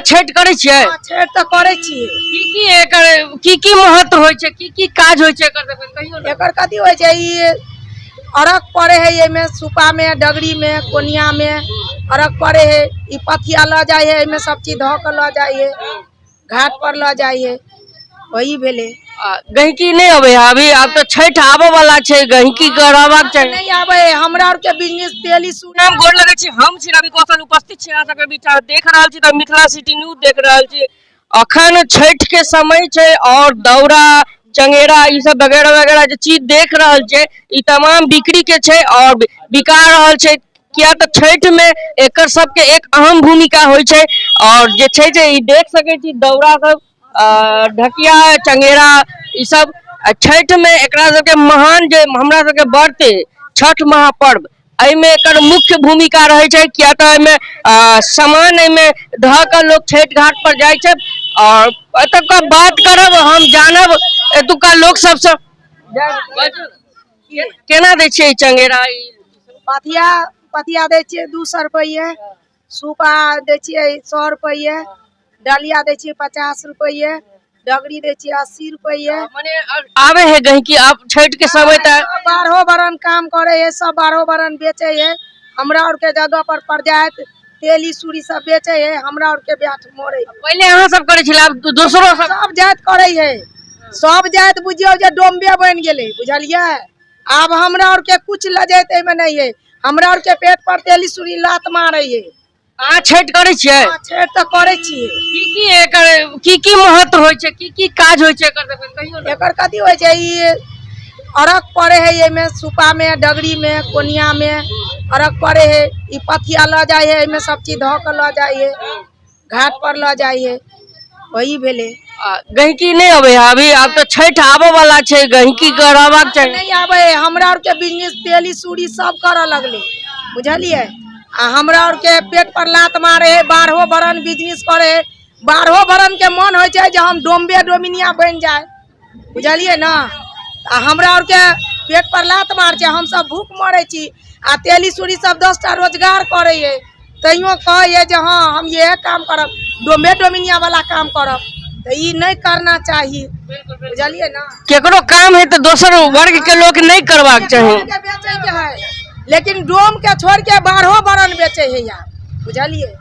छठि करै छियै? हँ, छठि तऽ करै छियै। की की एकर की की महत्व होइ छै, की की काज होइ छै एकर सबके, कहियौ ने। एकर कथी होइ छै, ई अरघ पड़े है एहिमे, सुपामे, डगरीमे, कोनियामे अरघ पड़े है। ई पथिया लऽ जाइ है, एहिमे सब चीज धऽ कऽ लऽ जाइ है, घाट पर लऽ जाइ है, वही भेलै। गहिकी नहि अबै है अभी? आब तऽ छठि आबऽ वाला छै, गहिकी के रहबाक चाही। नहि आबै है, हमरा आरके बिजनेस तेली सुन। नाम गोर लगै छी, हम छी रवि कौशल, उपस्थित छी अहाँ सबके बीच। अहाँ देख रहल छी तऽ मिथिला सिटी न्यूज देख रहल छी। अखन छठि के समय छै और दौरा, चंगेरा, ई सब वगैरह वगैरह जे चीज देख रहल छै, ई तमाम बिक्री के छै और बिका रहल छै, किया तऽ छठि में एकर सबके एक अहम भूमिका होइ छै। और जे छै जे ई देख सकै छी दौरा सब, ढकिया, चंगेरा, ई सब छठि में एकरा सबके महान जे हमरा सबके व्रत छठ महापर्व, एहिमे एकर मुख्य भूमिका रहै छै, किया तऽ एहिमे सामान एहिमे धऽ कऽ लोक छठि घाट पर जाइ छै। आओर एतुका बात करब, हम जानब एतुका लोक सबसँ। केना दै छियै ई चंगेरा ई? पथिया, पथिया दै छियै 200 रुपैये, सूपा दै छियै 100 रुपैये, डलिया दै छियै 50 रुपैये, डगरी दै छियै 80 रुपैये। मने आबै है गहिकी आब छठि के समय तऽ? सब बारहो बरन काम करे है, सब बारहो बरन बेचे है। हमरा और के जगह पर पड़ जायत तेली सूरी सब बेचे है, हमरा और के बैठ मोरे है। पहिले अहाँ सब करै छलै, आब दोसरो सब? सब जाति करे है, सब जाति बुझियौ जे डोम्बे बनि गेलै, बुझलियै? आब हमरा और के कुछ लजैत एहिमे नहि है, हमरा और के पेट पर तेली सूरी लात मारे है। अहाँ छठि करै छियै? हँ, छठि तऽ करै छियै। की की एकर की की महत्व होइ छै, की की काज होइ छै एकर सबके, कहियौ ने। एकर कथी होइ छै, ई अरघ पड़े है एहिमे, सुपामे, डगरीमे, कोनियामे अरघ पड़े है। ई पथिया लऽ जाइ है, एहिमे सब चीज धऽ कऽ लऽ जाइ है, घाट पर लऽ जाइ है, वही भेलै। गहिकी नहि अबै है अभी? आब तऽ छठि आबऽ वाला छै, गहिकी के रहबाक चाही। नहि आबै है, हमरा आरके बिजनेस तेली सूरी सब करऽ लगलै, बुझलियै? आ हमरा आरके पेट पर लात मारे है, बारहो बरन बिजनेस करे है। बारहो बरन के मन होइ छै जे हम डोम्बे डोमिनिया बनि जाय, बुझलियै ने? आ हमरा आरके पेट पर लात मार छै, हमसब भूख मरै छी। आ तेली सूरी सब 10टा रोजगार करै है, तैयो कहै है जे हँ हम इएह काम करब, डोम्बे डोमिनिया वाला काम करब, तऽ ई नहि करना चाही, बुझलियै ने? केकरो काम है तऽ दोसर वर्ग के लोक नहि करबाक चाही। के बेचै के है, लेकिन डोम के छोड़ के बारहो बरन बेचै है यार, बुझलियै?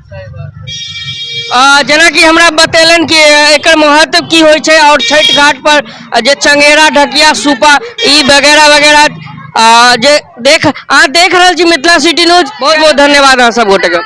जेनाकि हमरा बतेलनि कि एकर महत्व की होइ छै और छठि घाट पर जे चंगेरा, ढकिया, सूपा ई वगैरह वगैरह जे देख अहाँ देख रहल छी मिथिला सिटी न्यूज। बहुत बहुत धन्यवाद अहाँ सब गोटे के।